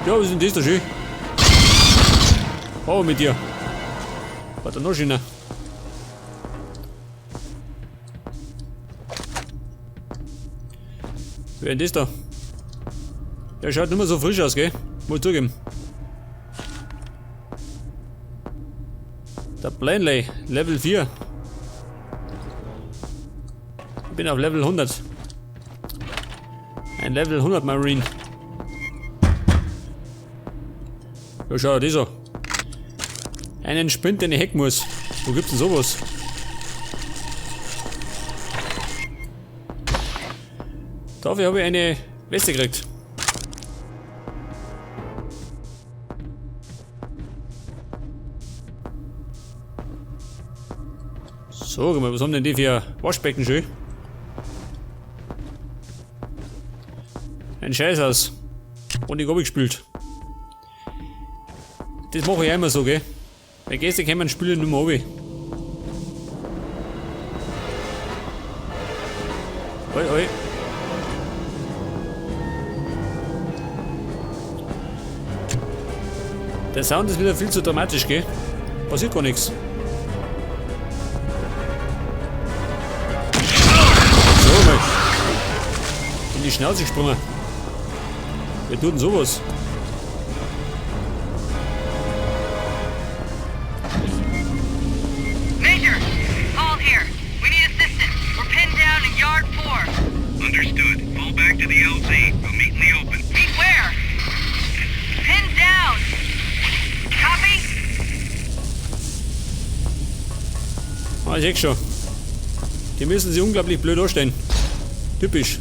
Ja, was ist denn das da schön? Oh, mit dir. Warte, noch schöner. Wer ist denn das da? Der schaut nicht mehr so frisch aus, gell? Muss ich zugeben. Der Planley, Level 4. Ich bin auf Level 100. Ein Level 100 Marine. Ja, schau, das an. Einen Sprint, den ich hacken muss. Wo gibt's denn sowas? Dafür habe ich eine Weste gekriegt. So, guck mal, was haben denn die für Waschbecken schön? Ein Scheißhaus. Und ich hab gespült. Das mache ich auch immer so, gell? Weil gestern kann man spülen nicht mehr runter. Oi, oi. Der Sound ist wieder viel zu dramatisch, gell? Passiert gar nichts. So, mal. In die Schnauze gesprungen. Wer tut denn sowas? Major! Hall here. We need assistance. We're pinned down in yard 4. Understood. Fall back to the LZ. We'll meet in the open. Meet where? Pinned down! Copy? Ah, ich seh schon. Die müssen sich unglaublich blöd anstellen. Typisch.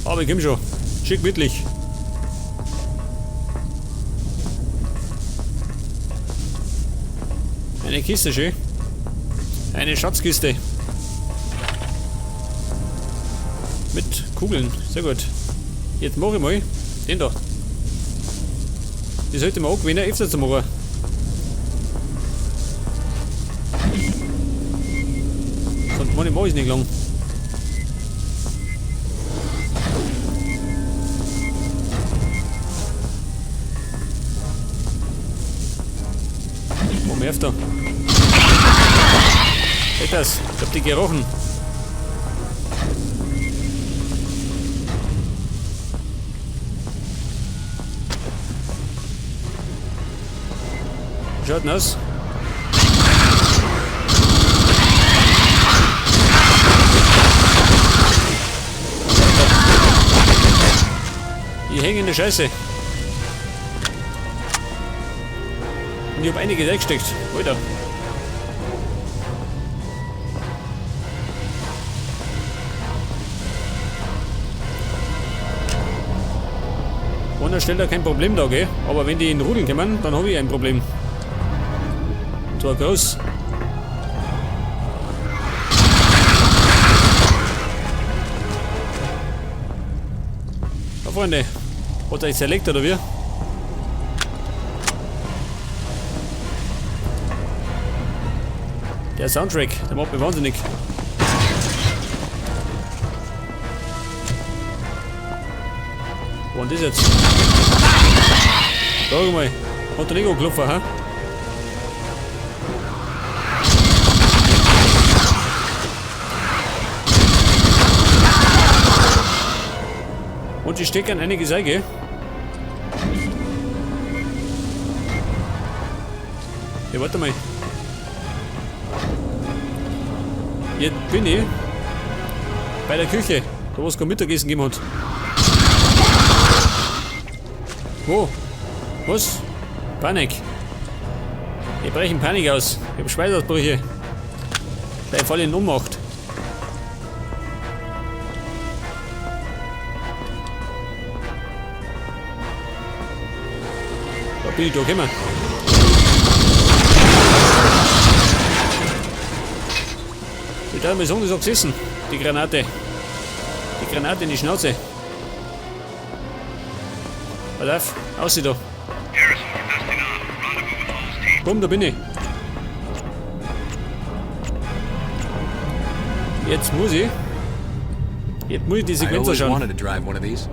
Aber ich komm schon. Schick gemütlich. Eine Kiste, schön. Eine Schatzkiste. Mit Kugeln. Sehr gut. Jetzt mach ich mal den da. Die sollte man angewöhnen, öfter zu machen. Sonst mach ich's nicht lang. Wo nervt er? Seht das? Ich hab die gerochen. Wie schaut denn aus? Ich hänge in der Scheiße. Und ich hab einige weggesteckt. Alter. Einer stellt da kein Problem dar, gell? Aber wenn die in Rudeln kommen, dann hab ich ein Problem. Und zwar groß. Ja, Freunde, hat euch zerlegt oder wie? Der Soundtrack, der macht mich wahnsinnig. Wo war denn das jetzt? Sag mal, hat der nicht angeklopft, hä? Und die stecken einige Säge. Ja, warte mal. Jetzt bin ich bei der Küche, da wo es kein Mittagessen gegeben hat. Wo? Was? Panik. Ich breche in Panik aus. Ich hab Schweißausbrüche. Der Fall in Ohnmacht. Da bin ich da gekommen. Ich darf mal sagen, das hat gesessen. Die Granate. Die Granate in die Schnauze. Pass auf, ausseh da. Harrison, we're dusting off. Rendezvous with Hall's team. Bumm, da bin ich. Jetzt muss ich. Jetzt muss ich die I Sequenz always anschauen. wanted to drive one of these.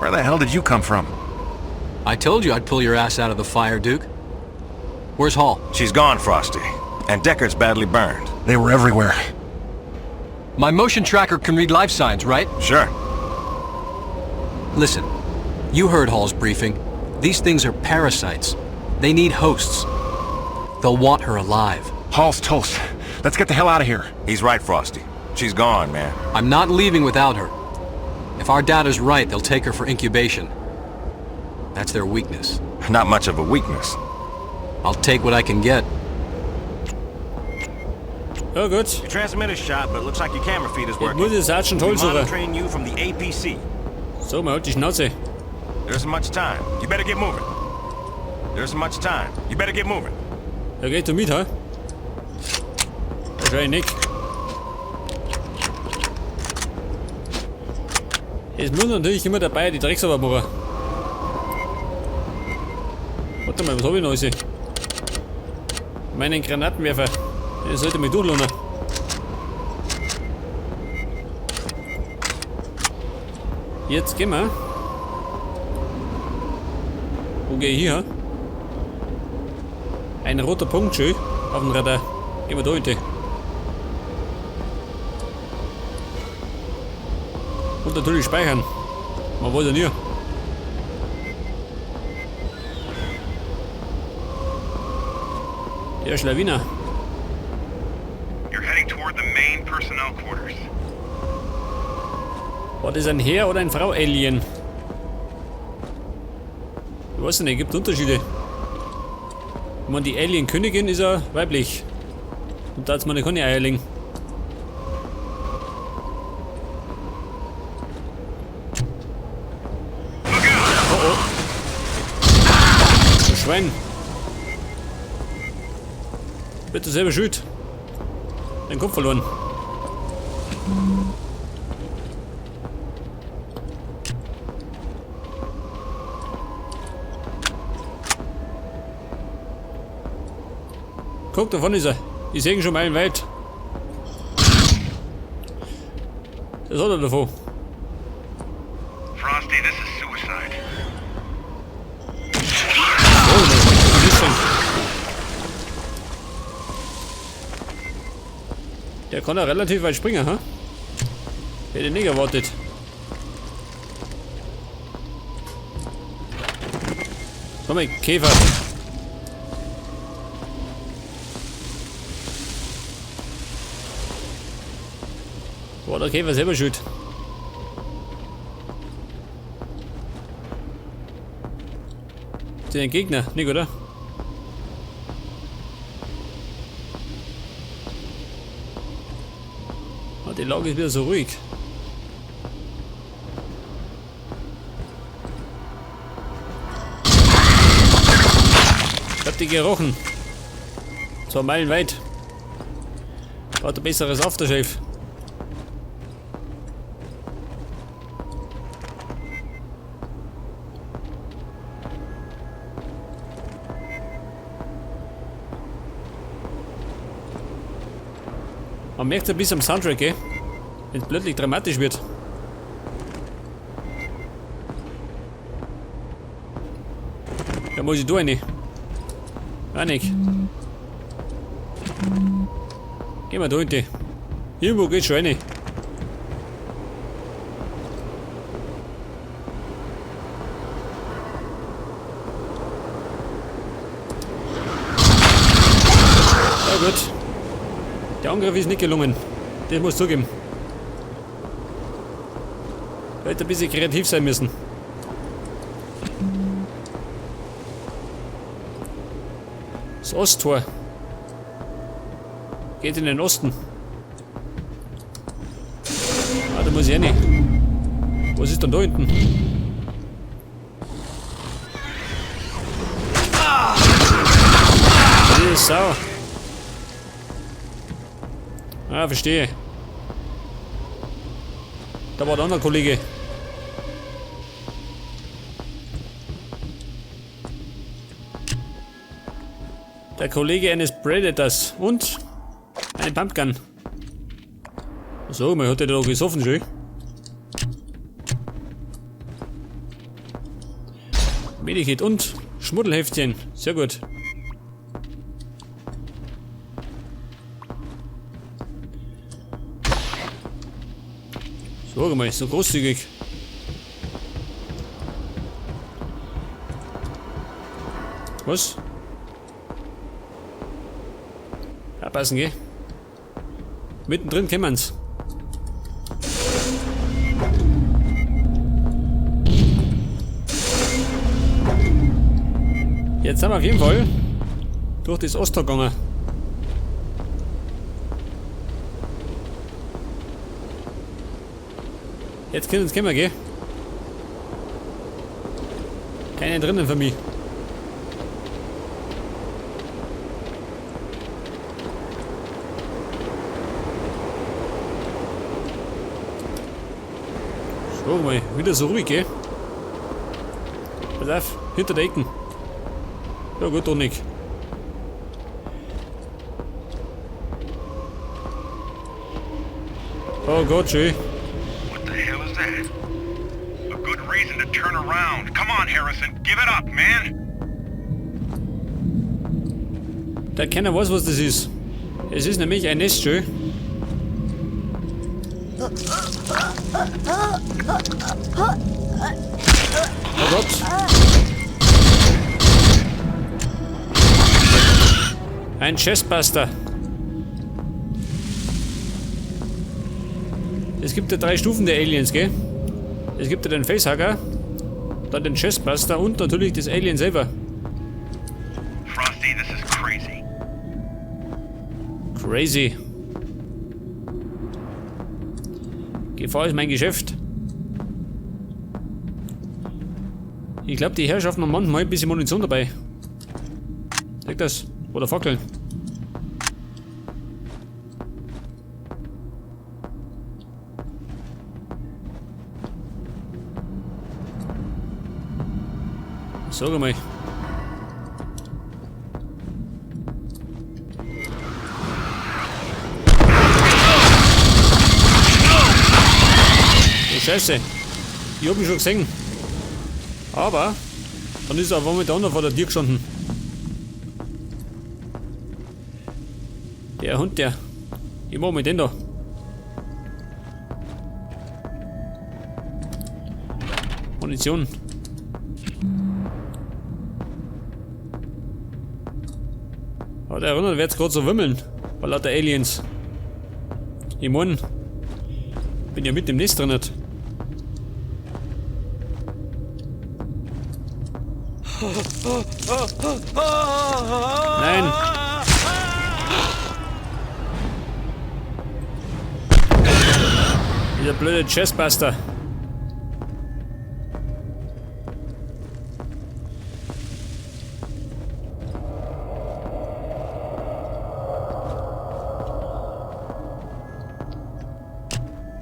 Where the hell did you come from? I told you I'd pull your ass out of the fire, Duke. Where's Hall? She's gone, Frosty. And Deckert's badly burned. They were everywhere. My motion tracker can read life signs, right? Sure. Listen, you heard Hall's briefing. These things are parasites. They need hosts. They'll want her alive. Hall's toast. Let's get the hell out of here. He's right, Frosty. She's gone, man. I'm not leaving without her. If our data's right, they'll take her for incubation. That's their weakness. Not much of a weakness. I'll take what I can get. Ja gut. Your transmitter's shot, but looks like your camera feed is Jetzt working. muss ich Sergeant We'll Hall be suchen. monitoring you from the APC. So, mal halt die Schnauze. There isn't much time. You better get moving. There isn't much time. You better get moving. Ja, geht du mit, hä? Wahrscheinlich nicht. Es muss natürlich immer dabei die Drecksarbeit machen. Warte mal, was hab ich noch? Alles? Meinen Granatenwerfer. Der sollte mich durchlohnen. Jetzt gehen wir. Wo gehe ich hier? Ein roter Punkt, schön. Auf dem Radar. Gehen wir da hinten. Und natürlich speichern. Man weiß ja nie. Der Schlawiner. You're heading toward the main personnel quarters. War das ein Herr oder ein Frau Alien? Ich weiß nicht, gibt Unterschiede. Ich meine, die Alien-Königin ist ja weiblich. Und da hat's meine keine Eier legen. Oh oh. Du Schwein. Bitte selber schuld. Dein Kopf verloren. Guck, da vorne ist er. Ich sehe ihn schon meilenweit. Das hat er davon. Frosty, this is suicide. Oh, was ist denn? Der kann ja relativ weit springen, ha? Hätte ich nicht erwartet. Komm mal, Käfer. Boah, der Käfer selber schuld. Den Gegner, nicht, oder? Ah, die Lage ist wieder so ruhig. Ich hab die gerochen. 2 Meilen weit. Braucht ein besseres Aftershave. Man merkt ein bisschen am Soundtrack, gell? Wenn's plötzlich dramatisch wird. Da muss ich da rein. Gar nicht. Gehen wir da hinten. Irgendwo geht's schon rein. Ja gut. Der Angriff ist nicht gelungen. Das muss ich zugeben. Hätte ein bisschen kreativ sein müssen. Das Osttor. Geht in den Osten. Da muss ich rein. Was ist denn da hinten? Die Sau. Ah, verstehe. Da war der andere Kollege. Der Kollege eines Predators und eine Pumpgun. So, man hat ja da gesoffen schon. Medikit und Schmuddelheftchen. Sehr gut. So, mal, so großzügig. Was? Ja, passen, gell? Mittendrin kämmen's. Jetzt sind wir auf jeden Fall durch das Osttor gegangen. Jetzt können wir kommen, gell? Keine drinnen für mich. Schau mal, wieder so ruhig, gell? Pass auf, hinter der Ecken. Ja gut, doch nicht. Oh Gott, schön. What the hell is that? A good reason to turn around. Come on, Harrison, give it up, man. Da keiner weiß, was das ist. Es ist nämlich ein Nest, schön. Oh Gott. Ein Chestbuster. Es gibt ja 3 Stufen der Aliens, gell? Es gibt ja den Facehugger, dann den Chestbuster und natürlich das Alien selber. Frosty, this is crazy. Crazy. Gefahr ist mein Geschäft. Ich glaub, die Herrschaften haben manchmal ein bisschen Munition dabei. Sag das. Oder Fackeln. Sag mal. Oh, Scheiße. Ich hab ihn schon gesehen. Aber dann ist er auf einmal der andere vor der Tür gestanden. Der Hund, der. Ich mach mit den da. Munition. Aber der erinnert wird's grad so wimmeln. Bei lauter Aliens. Ich mein, bin ja mit dem Nest drin. Nicht. Nein! Dieser blöde Chestbuster.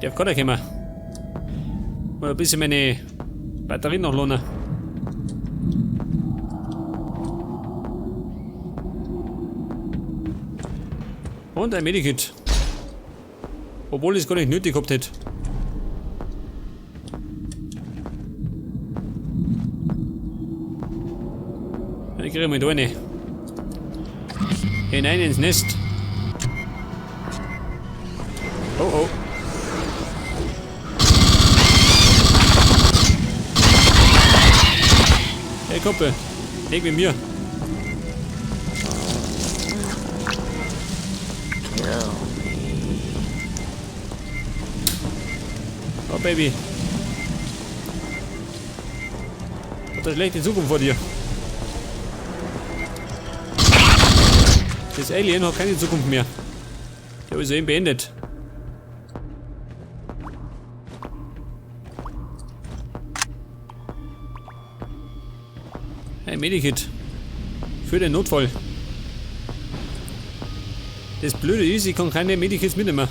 Der kann ja kommen. Mal ein bisschen meine Batterien noch lohnen. Und ein Medikit. Obwohl ich es gar nicht nötig gehabt hätte. Ich kriege mal da eine. Hinein ins Nest. Oh oh. Hey Kumpel, leg mit mir. Oh Baby. Hat eine schlechte Zukunft vor dir. Das Alien hat keine Zukunft mehr. Die habe ich soeben beendet. Ein Medikit. Für den Notfall. Das Blöde ist, ich kann keine Medikits mitnehmen.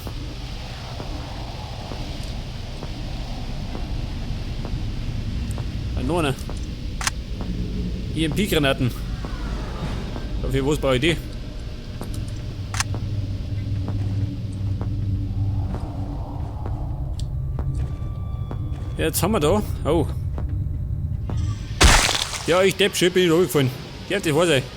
Noch einer. EMP-Granaten. Für was brauche ich die? Jetzt haben wir da. Oh. Ja, ich depp, schon bin ich runtergefallen. Ja, das weiß ich.